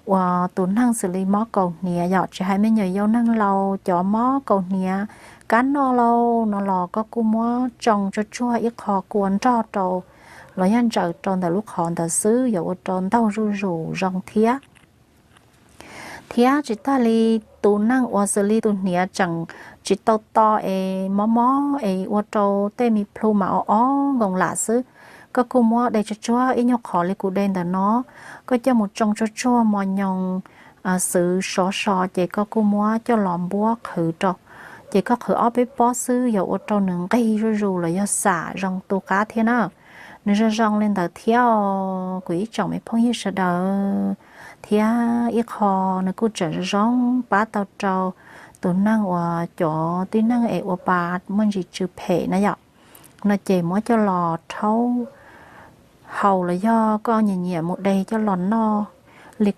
uas tus neeg xws li mob kaus hniav yom, tsis hais me nyuam yaus neeg laus cov mob kaus hniav, kab noj lauj no los koj kuj muab tsoo tsuag tsuag ib qho kua nrog rau los yog ntsaws rau ntawm lub qhov ntawd xwb yuav ua rau ntaug zuj zus zoo thiab. Thiab tsis tag li tus neeg uas xws li tus hniav tseem tsis tau to es mob mob es ua rau tej me plhu mas o o nkoos lam xwb, koj kuj muab de tsuag tsuag ib nyuag qhov li kuv de ntawm no, koj coj mus tsoo tsuag tsuag mos nyoos xwb sov so ces koj kuj muab coj los npuab qhwv rau. Ces koj qhwv ob peb pob xwb yuav ua rau nws nqig zuj zus los yog xam zoo tu qab thiab na. Nws zoo zoo li ntawd thiab os kuv ib tsoom me phooj ywg sawv daws. Thiab ib qho nws kuj tseem zoo zoo pab tau rau tus neeg uas cov tib neeg es ua pa muaj ntsis tsw phem na yom, no ces muab coj los rhaub haus los yog koj nyiam nyiam mus de coj los noj li